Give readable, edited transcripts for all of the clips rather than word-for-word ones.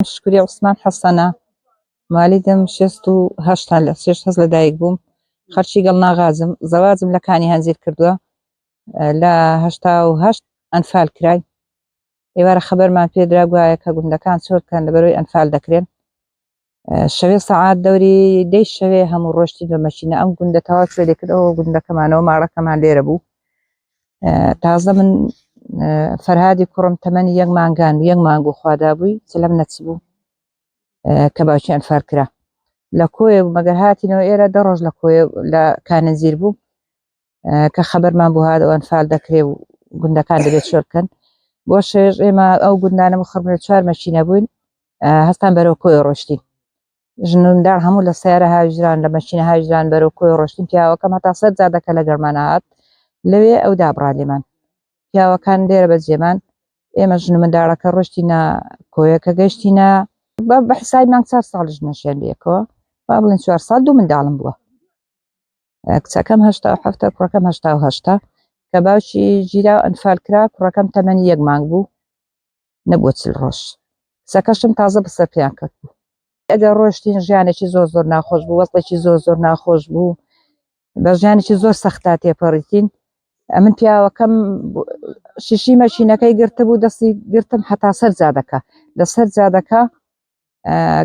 شکری عوسمان حەسەنە مالیدم 68 لە 68 لە دایک بووم خەرچی گەڵ ناغازم زەواجم لە کانی هەنجیر کردووە لە 88 ئەنفال کرای ئێوارە خەبەرمان پێدرا گوایە کە گوندەکان چۆل بکەن لەبەرەوەی ئەنفال دەکرێن شەوێ سەعات دەوری دەی شەوێ هەموو ڕۆشتین بە مەشینە ئەم گوندە تەواو چوێ لێکرد ئەوە گوندەکەمانەوە ماڵەکەمان لێرە بوو تازە من فەرهادی کوڕم تەمەنی یەک مانگان و یەک مانگ و خوادا بووی چلم نەچبوو کە باوکی ئەنفال کرا لە کۆیە بوو مەگەر هاتینەوە ئێرە دە ڕۆژ لە کۆیە لە کانەزیر بوو کە خەبەرمان بۆ هات ئەنفال دەکرێ و گوندەکان دەبێت چۆل بکەن بۆ شێش ئێمە ئەو گوندانە مخڕمە چوار مەچینە بووین هەستان بەرەو کۆی ڕۆشتین ژن و منداڵ هەموو لە سیارە هاویژران لە مەشینە هاویژران بەرەو کۆی ڕۆشتین پیاوەکەم هەتا سەر جادەکە لە گەرمان هات لەوێ ئەو دابڕا لێمان پیاوەکان لێرە بەجێمان ئێمە ژن و منداڵەکە ڕۆشتینە کۆیەکە گەشتینە بە حسابی مانگ چوار ساڵ ژنەشیان بێکەوە با بڵێن چوار ساڵ دوو منداڵم بووە کچەکەم 87 کوڕەکەم 88 کە باوکی گیرا و ئەنفال کرا کوڕەکەم تەمەنی یەک مانگ بوو نەبووە 40 ڕۆژ کچەکەشم تازە بەسەر پێیان کەوت بوو ئەگەر ڕۆشتین ژیانێکی زۆر زۆر ناخۆش بوو وەزڵێکی زۆر زۆر ناخۆش بوو بە ژیانێکی زۆر سەختا تێپەڕیتین ئەمن پیاوەکەم شیشی مەشینەکەی گرتبوو دەستی گرتم هەتا سەر جادەکە لەسەر جادەکە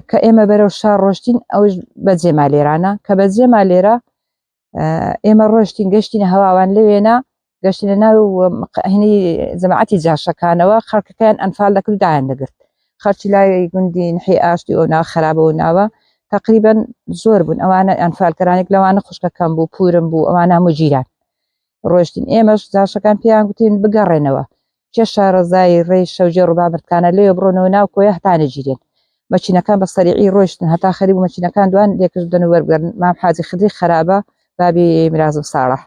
کە ئێمە بەرەو شار ڕۆشتین ئەوش بەجێما لێرانە کە بەجێما لێرە ئێمە ڕۆشتین گەشتینە هەواوان لەوێنە گەشتینە ناو هینی جەماعەتی جاشەکانەوە خەڵکەکەیان ئەنفال دەکرد دایان دەگرت خەرچی لای گوندی نحی ئاشتی ئەو ناو خرابە و ناوە تقریبا زۆر بوون ئەوانە ئەنفالکەرانێک لەوانە خوشکەکەم بوو پورم بوو ئەوانە هەموو جیران ڕۆشتین ئێمەش جاشەکان پێیان گوتین بگەڕێنەوە کێ شارەزای ڕێی شەوجێ ڕووبا مردکانە لێ بڕۆنەوە ناو کۆیە هەتا نەگیرێن مەچینەکان بە سەریعی ڕۆیشتن هەتا خەریک بوو مەچینەکان دوان لێکش بدەن و وەربگەرن مام حاجی خدری خەرابە بابی میرازم ساڵح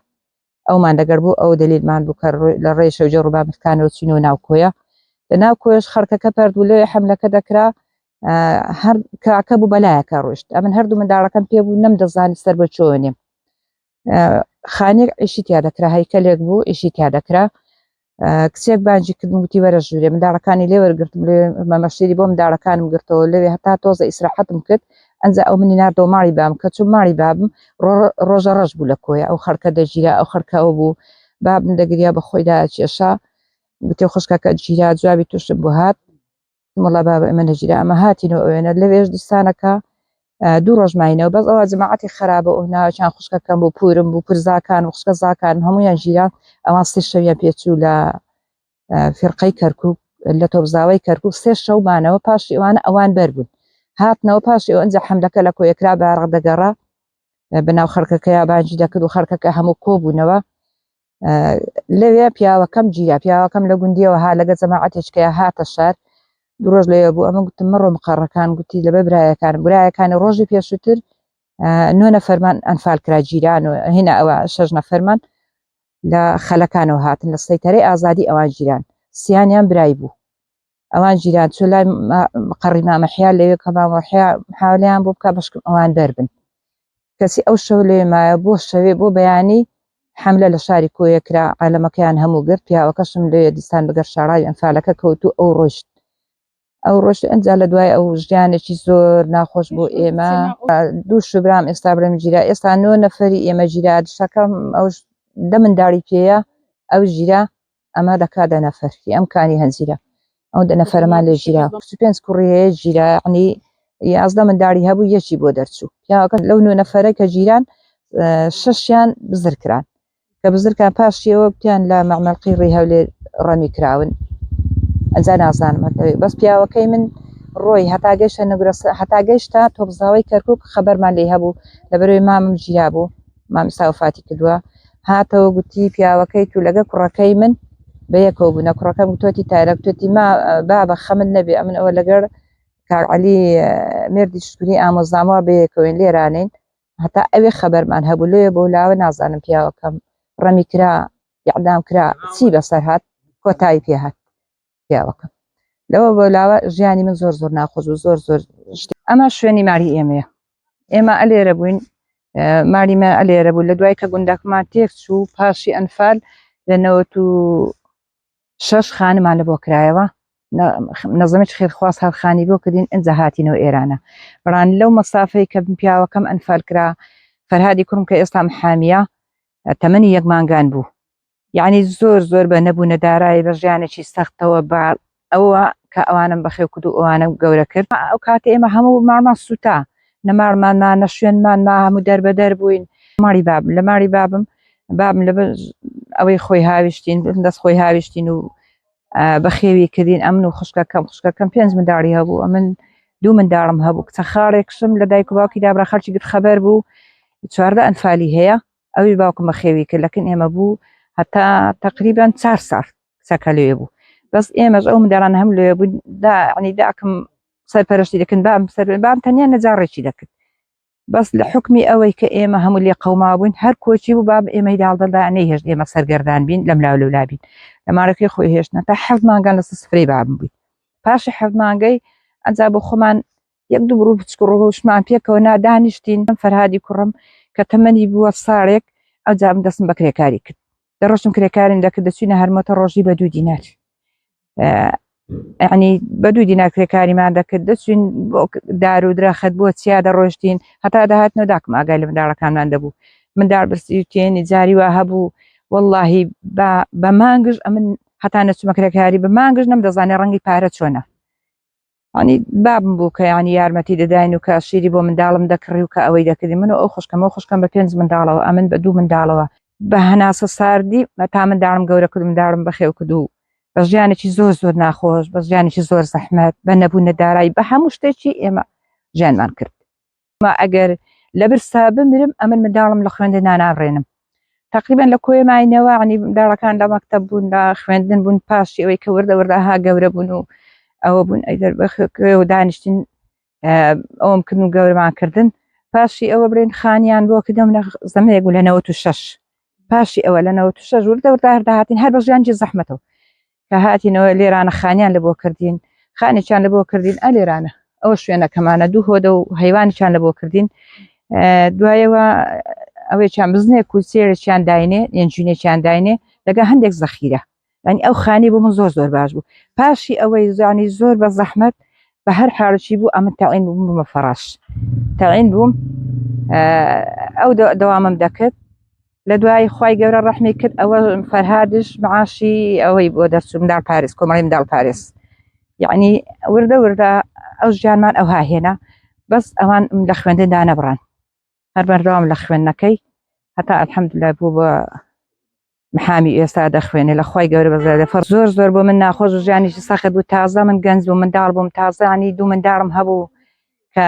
ئەومان لەگەر بوو ئەو دەلیلمان بوو کە لە ڕێی شەوجێ ڕووبا مردکانەوە چوینەوە ناو کۆیە لە ناو کۆیەش خەڵکەکە پەرد بوو لەوێ حەملەکە دەکرا هەر کاکە بوو بەلایەکە ڕۆشت ئەمن هەردوو منداڵەکەم پێ بوو نەمدەزانی سەر بە چۆنیم خانێک ئیشی تیا دەکرا هەیکەلێک بوو ئیشی تیا دەکرا کچێک بانجی کردم وتی وەرە ژوورێ منداڵەکانی لێ وەرگرتم لێ مەمەشیری بۆ منداڵەکانم گرتەوە لەوێ هەتا تۆزە ئیسراحەتم کرد ئەنجا ئەو منی ناردەوە ماڵی بام کە چوو ماڵی بابم ڕۆژە ڕەش بوو لە کۆیە ئەو خەڵکە دەگیرا ئەو خەڵکە ئەو بوو بابم دەگریا بە خۆیدا کێشا گوتی خوشکەکە گیرا جوابی توشم بۆ هات وەڵا بابە ئێمە نەگیرا ئەمە هاتینەوە ئەوێنە لەوێش دیسانەکە دوو ڕۆژ ماینەوە بەس ئەوە جەماعەتی خەرابە ئەو ناوچان خوشکەکەم بوو پورم بوو پرزاکان و خوشکە زاکان هەمویان ژیرا ئەوان سێ شەویان پێچوو لە فیرقەی کەرکک لە تۆپزاوی کەرکک سێ شەو مانەوە پاشی ئەوانە ئەوان بەر بوون هاتنەوە پاشی ئەو ئەنجا حەملەکە لە کۆیەکرا بارق دەگەڕا بەناو خەڵکەکەیا بانگی دەکرد و خەڵکەکە هەموو کۆبوونەوە لەوێ پیاوەکەم گیرا پیاوەکەم لە گوندیەوە ها لەگە جەماعەتێکەیە هاتە شار دوو ڕۆژ لەوێ بوو ئەمە گوتم مەڕۆ مقەڕەکان گوتی لەبەر برایەکان برایەکانی ڕۆژی پێشووتر نۆ نەفەرمان ئەنفال کرا گیران و هینا ئەوە شەش نەفەرمان لە خەلەکانەوە هاتن لە سەیتەرەی ئازادی ئەوان گیران سیانیان برای بوو ئەوان گیران چۆ لای قەڕی مامەحیا لەوێ کە مامەحیا حالیان بۆ بکە بەشکم ئەوان دەربن کەسی ئەو شەو لێ مایە بۆ شەوێ بۆ بەیانی حملە لە شاری کۆیە کرا عالەمەکەیان هەموو گرت پیاوەکەشم لێ دیسان بگەر شاڕاوی ئەنفالەکە کەوت و ئەو ڕۆشت ئەو ڕۆشت ئەنجا لە دوای ئەو ژیانێکی زۆر ناخۆش بۆ ئێمە دوو شوبرام ئێستا برم گیرا ئێستا نۆ نەفەری ئێمە گیرا دشەکەم ئەو دە منداڵی پێیە ئەو ژیرا ئەمە دەکا دە نەفەر هی ئەم کانی هەنجیرە ئەو دە نەفەرەمان لێ ژیرا پێنج کوڕی هەیە ژیرا یعنی 11 منداڵی هەبوو یەکی بۆ دەرچوو پیاوەکە لەو نۆ نەفەرە کە ژیران شەشیان بزر کران کە بزرکان پاشیەوە پیان لە مەعمەل قیڕی هەولێر ڕەمی کراون ئەجا نازانم هەتەوێ بەس پیاوەکەی من ڕۆی هەتا گەشتە نگرە هەتا گەشتە تۆپزاوی کەرکک خەبەرمان لێ هەبوو لەبەرەوەی مامم ژیرا بوو مام ئیستا وەفاتی کردووە هاتەوە گوتی پیاوەکەی تو لەگە کوڕەکەی من بەیەکەوە بوونە کوڕەکەم گوتۆتی تایرە گوتێتی ما بابە خەمت نەبێ ئەمن ئەوە لەگەڵ کاک عەلی مێردی شکری ئامۆزامەوە بەیەکەوەین لێرانین هەتا ئەوێ خەبەرمان هەبوو لێ بۆ لاوە نازانم پیاوەکەم ڕەمی کرا یعدام کرا چی بەسەر هات کۆتایی پێ هات پیاوەکەم لەوە بۆ لاوە ژیانی من زۆر زۆر ناخۆش و زۆر زۆر ئەمە شوێنی ماری ئێمەیە ئێمە ئەلێرە بووین ماری مە ئەلێرە بوو لە دوای کە گوندەکەمان تێک چوو پاشی ئەنفال لە 96 خانمان لە بۆ کرایەوە. نەزەمێکی خێرخواز هات خانی بۆ کردین ئینجا هاتینەوە ئێرانە بەڵام لەو مەسافەی کە پیاوەکەم ئەنفال کرا فەرهادی کوڕم کە ئێستا محامیە تەمەنی یەک مانگان بوو یعنی زۆر زۆر بە نەبوو نەدارایی بە ژیانێکی سەختەوە بە ئەوە کە ئەوانم بەخێو کرد و ئەوانم گەورە کرد ئەو کاتە ئێمە هەموو ماڵمان سووتا نەماڵمان ما نە شوێنمان ما هەموو دەربەدەر بووین ماڵی بابم لە ماڵی بابم بابم لە ئەوەی خۆی هاویشتین دەست خۆی هاویشتین و بەخێوی کردین ئەمن و خوشکەکەم خوشکەکەم پێنج منداڵی هەبوو ئەمن دوو منداڵم هەبوو کچە خاڵێکشم لە دایک و باوکی دابرا خەڵکی گرت خەبەر بوو 14 ئەنفالی هەیە ئەوی باوکم بەخێوی کرد لەکن ئێمە بوو هەتا تقریبان چار ساڵ کچەکە لێ بوو بەس ئێمەش ئەو منداڵان هەم لێ بوو دا عنی داکم سەرپەرشتی دەکەن بام سەر بام تەنیا نەجاڕێکی دەکرد بەس لە حوکمی ئەوەی کە ئێمە هەموو لێ قەومابووین هەر کۆچی بوو باب ئێمەی داڵدەدا نەیهێشت ئێمە سەرگەردان بین لەم لاو لەولا بین لە ماڵەکەی خۆی هێشتنە تا حەفت مانگان لەسەر سفرەی بابم بووین پاشی حەفت مانگەی ئەنجا بۆ خۆمان یەک دوو بڕوو بچک ڕۆشمان پێکەوە نادانیشتین فەرهادی کوڕم کە تەمەنی بووە ساڵێک ئەوجا من دەستم بە کرێکاری کرد دەڕۆشتم کرێکاریم دەکرد دەچوینە هەرمەتە ڕۆژی بە دوو دینار ینی بە دوو دینار کرێکاریمان دەکرد دەچوین بۆ دار و درەخت بۆ چیا دەڕۆشتین هەتا دەهاتنەوە داکم ئاگای لە منداڵەکانمان دەبوو منداڵ برسی تێنی جاری وا هەبوو واللهی بە مانگش ئەمن هەتا نەچوومە کرێکاری بە مانگش نەم دەزانێ ڕەنگی پارە چۆنە ینی بابم بوو کە ینی یارمەتی دەداین و کە شیری بۆ منداڵم دەکڕی و کە ئەوەی دەکردی من و ئەو خوشکەمە و خوشکەم بە پێنج منداڵەوە ئەمن بە دوو منداڵەوە بە هەناسە ساردی تا منداڵم گەورە کرد منداڵم بەخێو کرد و بە ژیانێکی زۆر زۆر ناخۆش بە ژیانێکی زۆر زەحمەت بە نەبوو نەدارایی بە هەموو شتێکی ئێمە ژیانمان کرد ما ئەگەر لە برسا بمرم ئەمن منداڵم لە خوێندن نانابڕێنم تقریبا لە کۆیە ماینەوە عنی منداڵەکان لە مەکتەب بوون لە خوێندن بوون پاشی ئەوەی کە وردە وردە ها گەورە بوون و ئەوە بوون ئەیدەر و دانیشتین ئەوم کردن و گەورەمان کردن پاشی ئەوە بڵێن خانیان بۆ کردم لە زەمەیەک بوو لە 96 پاشی ئەوە لە 96 وردە وردە هەرداهاتین هەر بە ژیانجی زەحمەتەوە کە هاتینەوە لێرانە خانیان لە بۆ کردین خانێکیان لە بۆ کردین ئە لێرانە ئەوە شوێنەکەمانە دوو هۆدە و هەیوانیان لە بۆ کردین دوایەوە ئەوەیان بزنێک و سێرێکیان داینێ ێنجینێکیان داینێ لەگە هەندێک زەخیرە ینی ئەو خانی بۆ من زۆر زۆر باش بوو پاشی ئەوەی زانی زۆر بە زەحمەت بە هەر حاڵی بوو ئەمن تاعین بووم بوومە فەڕاش تاعین بووم ئەو دەوامم دەکرد لە دوای خوای گەورە ڕەحمی کرد ئەوە فەرهادش معاشی ئەوەی بۆ دەرچوو منداڵ پارێز کۆمەڵی منداڵ پارێز یعنی وردە وردە ئەو ژیانمان ئەوها هێنا بەس ئەوان لە خوێندن دانەبڕان هەر بەردەوام لە خوێندنەکەی هەتا الحەمدلله بوو بە محامی ئێستا دەخوێنێ لە خوای گەورە بەزادە فەر زۆر زۆر بۆ من ناخۆش و ژیانێکی سەخت بوو تازە من گەنج بوو منداڵ بووم تازانی دوو منداڵم هەبوو کە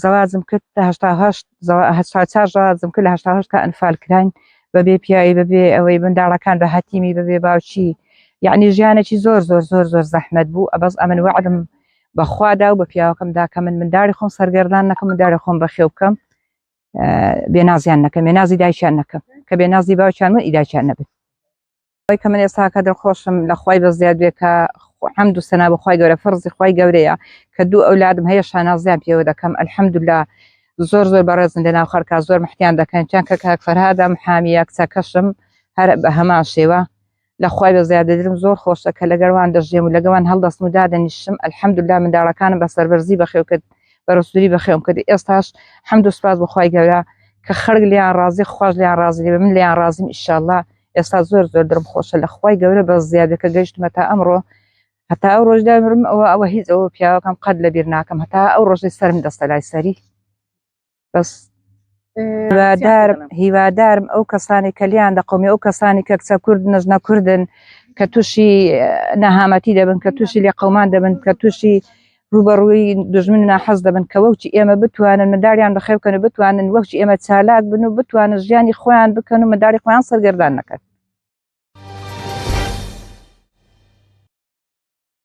زەواجم کرد لە 88 84 زەواجم کرد لە 88 کە ئەنفال کراین بەبێ پیاوی بەبێ ئەوەی منداڵەکان بە هەتیمی بەبێ باوکی یعنی ژیانێکی زۆر زۆر زۆر زۆر زەحمەت بوو ئەبەس ئەمن وەعدم بەخوادا و بە پیاوەکەم دا کە من منداڵی خۆم سەرگەردان نەکەم منداڵی خۆم بەخێو بکەم بێنازیان نەکەم بێنازی دایکیان نەکەم کە بێنازی باوکیان من ئیداکیان نەبن ئەوەی کە من ئێستا کە دڵخۆشم لە خوای بە زیاد بێ کە حەمد و سەنا بۆ خوای گەورە فەرزی خوای گەورەیە کە دوو ئەولادم هەیە شانازیان پێوە دەکەم الحمدلله زۆر زۆر بەڕێزن لە ناو خەڵکا زۆر محتیان دەکەن چیان کە کاک فەرهادە محامیە کچەکەشم هەر بە هەمان شێوە لە خوای بە زیادە دلم زۆر خۆشە کە لەگەڵوان دەژێم و لەگەوان هەڵدەستم و دادەنیشم الحمدلله منداڵەکانم بە سەربەرزی بەخێو کرد بەرەسووری بەخێوم کرد ئێستاش حەمد و سوپاس بۆ خوای گەورە کە خەڵک لێیان ڕازی خواش لێیان ڕازی لێ من لێیان ڕازیم ئیشاءاللە ئێستا زۆر زۆر دڵم خۆشە لە خوای گەورە بە زیادە کە گەیشتمە تا ئەمڕۆ هەتا ئەو ڕۆژ دامرم ئەوە ئەوە هیچ ئەوە پیاوەکەم قەت لەبیر ناکەم هەتا ئەو ڕۆژەی سەرم دەستە لای سەری بەس هیوادارم هیوادارم ئەو کەسانی کە لیان دەقۆمی ئەو کەسانی کە کچە کورد نەژنە کوردن کە تووشی نەهامەتی دەبن کە تووشی لێ قەومان دەبن کە تووشی ڕووبەڕووی دوژمن و ناحەز دەبن کە وەکی ئێمە بتوانن منداڵیان بەخێو بکەن و بتوانن وەکی ئێمە چالاک بن و بتوانن ژیانی خۆیان بکەن و منداڵی خۆیان سەرگەردان نەکەن.